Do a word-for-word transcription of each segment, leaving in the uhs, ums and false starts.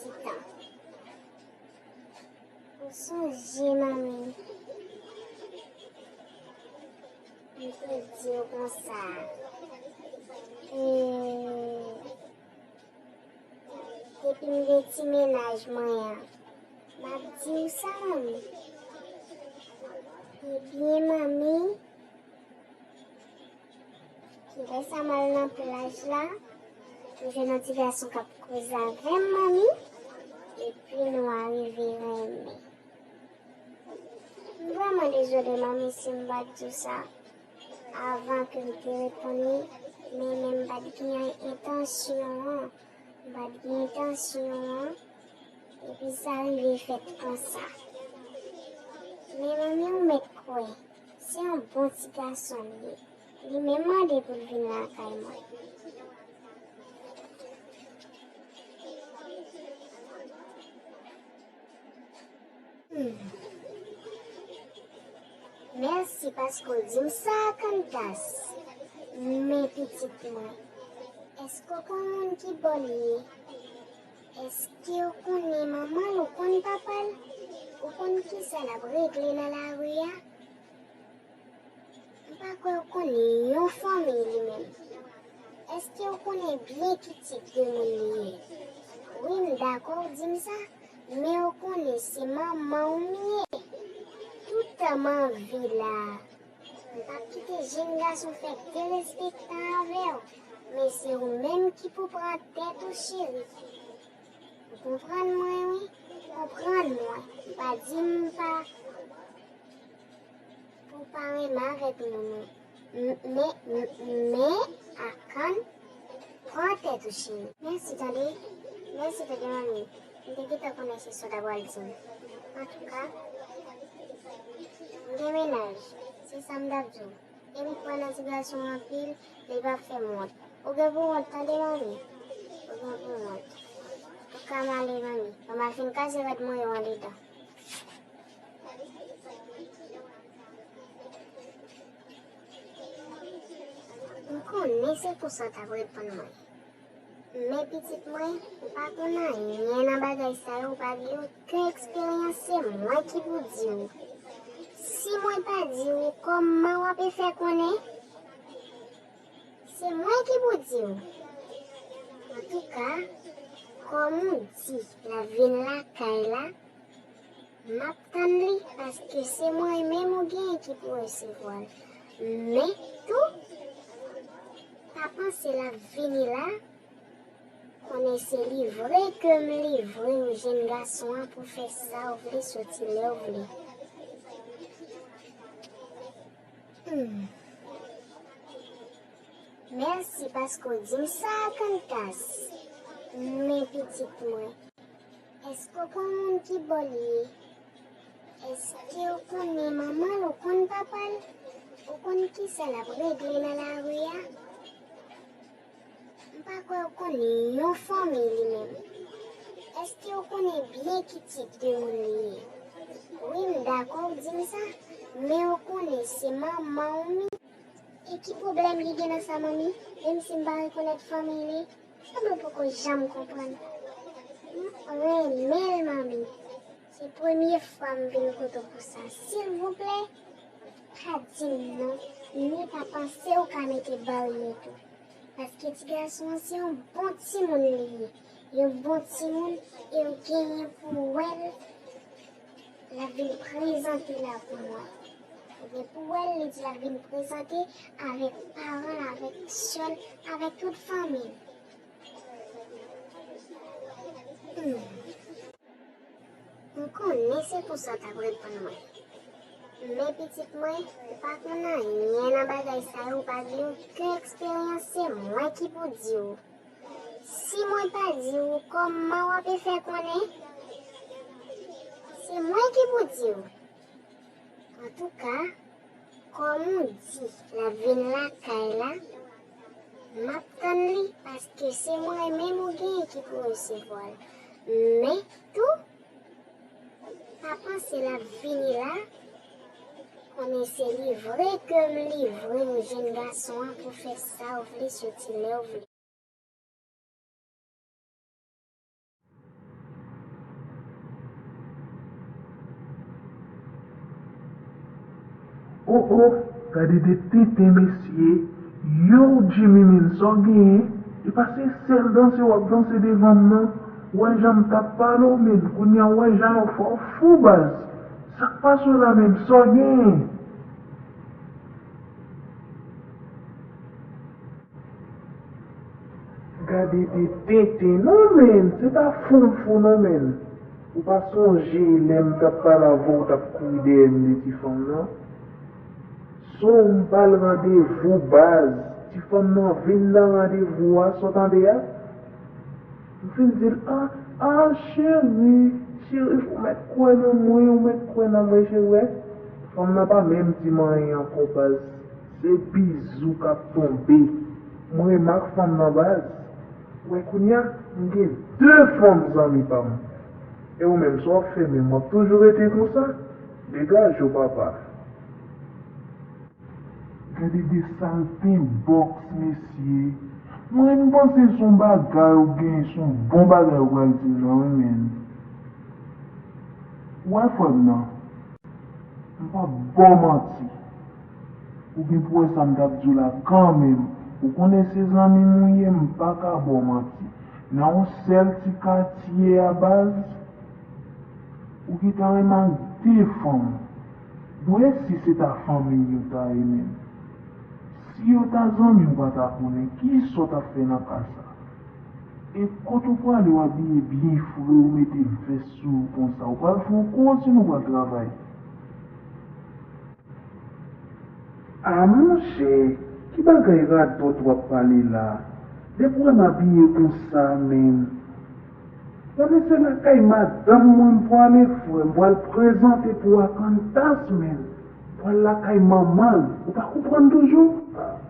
Ou sonje, manmi, m te di w konsa, e, depi m gen ti mennaj mwen an, m ap di w sa, manmi. Ebyen, manmi, kilès m al nan plaj la, m jwenn yon ti gason k ap koze avè m, manmi, epi nou arive renmen. M vrèman dezole, manmi, si m pa t di w sa avan ke m te reponn li, men, men m pa t gen entansyon an. M pa t gen entansyon an, epi sa rive fèt konsa. Men manmi, ou mèt kwè, se yon bon ti gason li ye. Li menm mande pou l vin lakay mwen. Hmm. Mèsi paske w di m sa, Kantas. Men pitit mwen, èske w konn moun ki bò l ye? Èske w konnen manman l, ou konn papa l? Ou konn kisa l ap regle nan lari a? M pa kwè w konnen yon fanmi li menm. Èske w konnen byen ki tip de moun li ye? Wi, m dakò w di m sa, men w konnen se manman w m ye. Toutan m an vi la, m p ap kite jenn gason fè derespektan avè w, men se ou menm ki pou pran tèt ou, cheri. Ou konprann mwen, wi? Konprann mwen. M pa di m pa pou w pa renmen avèk moun, wi. M-, men, m-, men, Akan, pran tèt ou, cheri. Mèsi, tande. Mèsi, tande, manmi. M te gentan konnen se sa w ta pral di m. Antouka, m gen mennaj. Se sa m t ap di w. Epi m kwè nan ti gason an anpil, li p ap fè m wont. Ou gen pou wont, tande, manmi? Ou gen pou wont. Antouka, m ale, manmi. Ban m al fin kase rad mwen yo andedan. M konnen se konsa w t ap reponn mwen. Men pitit mwen, ou pa konn anyen nan bagay sa yo, ou pa gen okenn eksperyans, se mwen ki pou di w. Si mwen pa di w, kòman w ape fè konnen? Se mwen ki pou di w. Antouka, kòm ou di, l ap vin lakay la, m ap tann li, paske se mwen menm ou genyen ki pou resevwa l. Men tou, pa panse l ap vini la, konnen se livre ke m livre w jenn gason an pou fè sa w vle, soti lè w vle. Hmm. Mèsi paske w di m sa, Kantas. Men pitit mwen, èske w konn moun ki bò l ye? Èske w konnen manman l, ou konn papa l? Ou konn kisa l ap regle nan lari a? M pa kwè w konnen yon fanmi li menm. Èske w konnen byen ki tip de moun li ye? Wi, m dakò w di m sa, men w konnen se manman w m ye. E ki pwoblèm ki gen nan sa, manmi? Menm si m pa rekonèt fanmi li, sa mwen poko janm konprann. M renmen l, manmi. Se premye fwa m vin kote w pou sa. Silvouplè, pa di m non, ni pa panse w ka mete baryè tou. Paske ti gason an se yon bon timoun li ye. Yon bon timoun, e w genyen pou w wè l, l ap vin prezante la pou mwen. Ou gen pou w wè l, li di l ap vin prezante avèk paran l, avèk sè l, avèk tout fanmi l. Hmm. M konnen se konsa w t ap reponn mwen. Men pitit mwen, ou pa konn anyen nan bagay sa yo, ou pa gen okenn eksperyans, se mwen ki pou di w. Si mwen pa di w, kòman w ape fè konnen? Se mwen ki pou di w. Antouka, kòm ou di, l ap vin lakay la, m ap tann li, paske se mwen menm ou genyen ki pou resevwa l. Men tou, pa panse l ap vini la, konnen se livre ke m livre w jenn gason an pou fè sa w vle, soti lè w vle. Oh, oh, gade de tenten, mesye. Yow, Jimmy, men sa w genyen? E pa se sèl danse w ap danse devan m nan? Ou wè jan m t ap pale w, men kounye a ou wè jan yo fè w fou, baz. Sa k pase w la menm? Sa w genyen? Gade de tenten non, men, se pa fou m fou non, men. Ou pa sonje lè m t ap pale avè w, ou t ap kouri dèyè m de ti fanm nan? So, m ba l randevou, baz. Ti fanm nan vin nan randevou a, sa w tande a? M fin di l, ah, ah, cheri, cheri, ou mèt kwè nan mwen, ou mèt kwè nan mwen, cheri, wè. Fanm nan pa menm di m anyen ankò, baz. Se bizou k ap tonbe. M remak fanm nan, baz. Wè kounye a, m gen de fanm zanmi pa m. E ou menm, sa w ap fè menm? W ap toujou rete konsa? Degaje w, papa. Gade de salten bòks, mesye. Mwen, m panse se yon bagay ou gen, se yon bon bagay ou pral di m nan, wi, men. Ou wè, frè m nan, m p ap ba w manti. Ou gen pou wè sa m t ap di w la kanmenm. Ou konnen se zanmi m ou ye, m pa ka ba w manti. Nan yon sèl ti katye a, baz, ou gentan renmen ak de fanm. Bon, e si se ta fanmi m yo ta ye menm? Si yo ta zanmi m, ou pa ta konnen. Kisa w t ap fè nan ka sa? E kote w prale, w abiye byen fre, ou mete vès sou ou konsa. Ou pral fè yon kou osnon w pral travay? A monchè, ki bagay radòt w ap pale la? Depi w wè m abiye konsa, men. Konnen se lakay madanm mwen m pwale, frè. M pral prezante pou Akantas, men. M pral lakay manman l. Ou pa konprann toujou?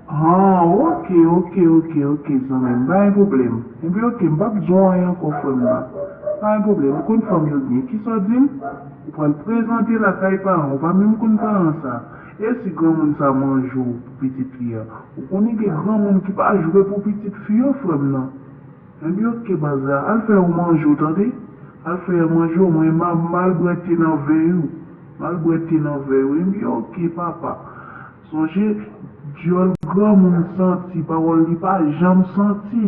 Ah, oke, oke, oke, oke, zanmi m. Pa gen pwoblèm. Enben, oke, m p ap di w anyen ankò, frè m nan. Pa gen pwoblèm. Ou konn fanm yo byen. Kisa w di m? Ou pral prezante lakay paran w. Ou pa menm konn paran sa. E si granmoun sa manje w pou pitit li a? Ou konnen gen granmoun ki pa jwe pou pitit fi yo, frè m nan. Enben, oke, baz la, al fè yo manje w, tande? Al fè yo manje w, mwen, m a, m al bwè te nan vèy ou. M al bwè te nan vèy ou. Enben, oke, papa. Sonje, dyòl granmoun santi, pawòl li pa janm santi.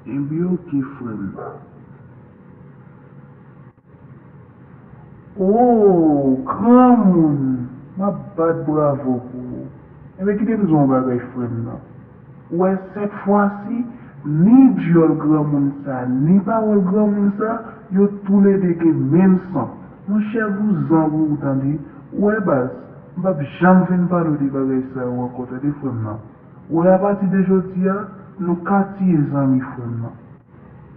Enben, oke, frè m. Oh, granmoun, m ap bat bravo pou ou. Enben, kite m di w yon bagay, frè m nan. Ou wè, sèt fwa si, ni dyòl granmoun sa, ni pawòl granmoun sa, yo toulede gen menm san. Monchè, vouzan pou ou, tande. Ou wè, baz, m p ap janm vin pale w de bagay sa yo ankò, tande, frè m nan. Ou wè, apati de jodi a, nou ka tiye zanmi, frè m nan.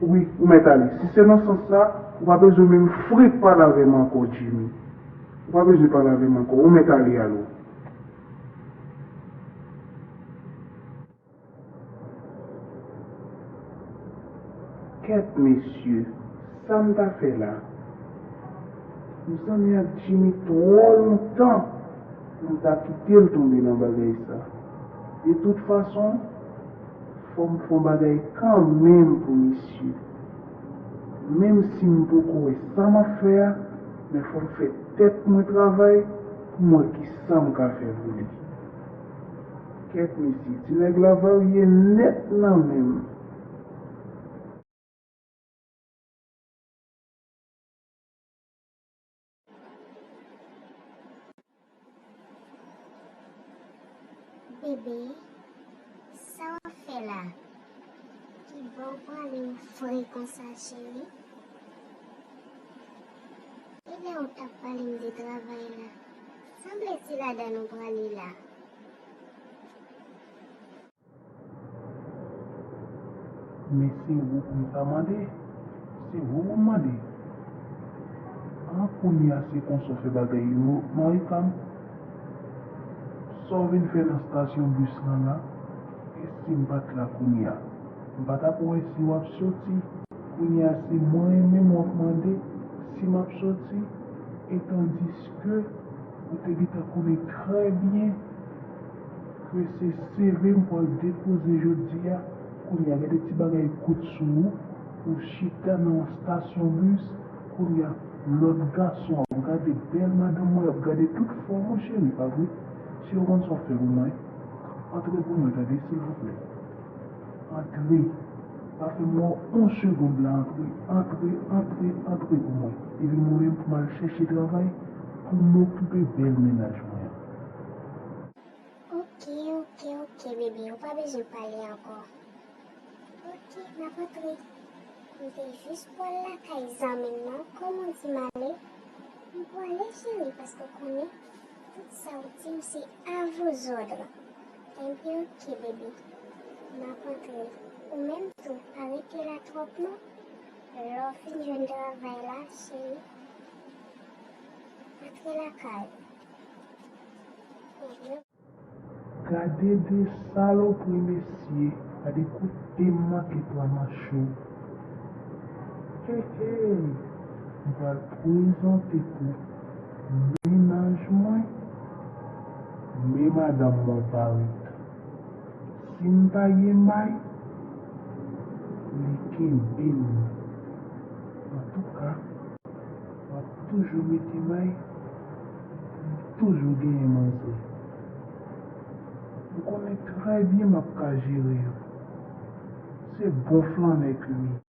Wi, ou mèt ale. Si se nan sans sa, ou pa bezwen menm fret pale avè m ankò, Jimmy. Ou pa bezwen pale avè m ankò. Ou mèt ale, alo. Kèt, mesye, sa m ta fè la? M zanmi ak Jimmy twò lontan pou m ta kite l tonbe nan bagay sa. De tout fason, fò m fè yon bagay kanmenm pou misye. Menm si m poko wè sa m ap fè a, men fò m fè tèt mwen travay pou m wè kisa m ka fè pou li. Kèt, mesye, ti nèg la varye nèt nan men m. Bebe, sa w ap fè la? Ki bò w prale ou fre konsa, cheri? E lè w t ap pale m de travay la, sanble se ladan l ou prale la. Men se ou pou m ta mande. Se ou pou m mande. An, kounye a se konsa w fè bagay yo, Marika m? Sa w vin fè nan stasyon bis lan la? E si m pa t la kounye a? M pa t ap wè si w ap soti. Kounye a se mwen menm w ap mande si m ap soti, etandiske ou te gentan konnen trè byen ke se C V m pral depoze jodi a. Kounye a, gen de ti bagay kout sou ou, ou chita nan yon stasyon bis, kounye a, lòt gason ap gade bèl madanm mwen, ap gade tout fòm ou, cheri, pa vre? Si w konn sa w fè pou mwen, antre pou mwen, tande, silvouplè. Antre. Pa fè m wè w yon segonn la, antre, antre, antre, antre pou mwen. Epi mwen menm pou m al chèche travay, pou m okipe bèl mennaj mwen an. Ok, ok, ok, bebe, ou pa bezwen pale ankò. Ok, m ap antre. M te jis pral lakay zanmi m nan, kòm ou di m ale, m pwale cheri, paske w konnen tout sa w di m se à vos ordres. Ebyen ok bebe, m ap antre. Ou menm tou, pa rete la twòp non. Lè w fin jwenn travay la, cheri, antre lakay ou. Ebyen. Gade de salopri mesye, gade kote m manke pran manch yo. Hey hey, m pral prezante pou mennaj mwen, men madanm mwen parèt. Si m pa gen may, li kenbe m. Antouka, m ap toujou mete may pou m toujou genyen manzè. M konnen trè byen m ap ka jere yo. Se bon flannè ke m ye.